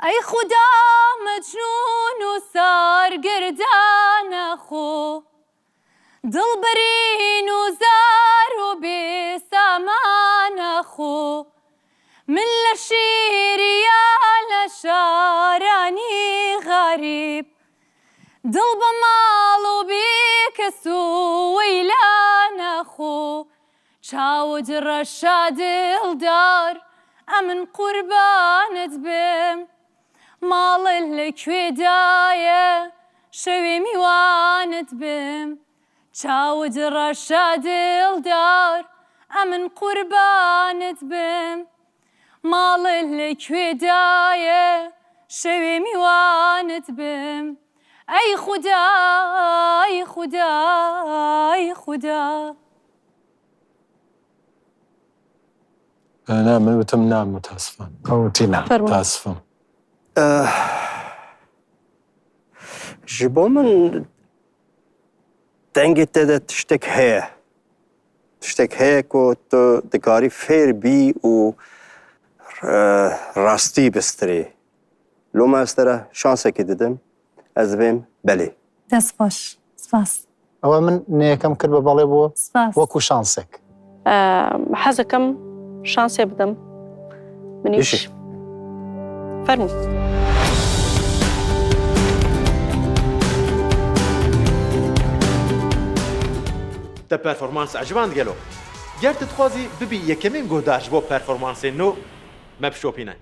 ئەی خودا مەجنون و سەرگردانە خۆ دڵ برین و زار و بێ سامانە خۆ من لە شیریا لە شارانی غەریب دڵ بە ماڵ و بێ کەس و وەیلانە خۆ چاوت ڕەشە دڵدار ئەمن قوربانت بم ماڵت لە کوێدایە شەوێ میوانت بم چاوت ڕەشە دڵدار ئەمن قوربانت بم ماڵت لە کوێدایە شەوێ میوانت بم ئەی خودا ئەی خودا ئەی خودا. نا من وتم نا متاسفم. ئەو وتی نا. فەرموو. متاسفم. Ji bo min dengê te de tiştek heye. Tiştek heye ku tu dikarî fêr bî û rastî bistirê. Loma ez te re şansekê didim, ez dibêm belê. Dest xweş. Spas. ئەوە من نەیەکەم کرد بە بەڵێ بۆ سپاس. وەکو شانسێک. حەزەکەم شانسێ بدەم منیش. بژی. فەرموو. Te performans eciband gelo? Ger tu dixwazî bibî yekemîn guhdar ji bo performansên nû, me bişopîne.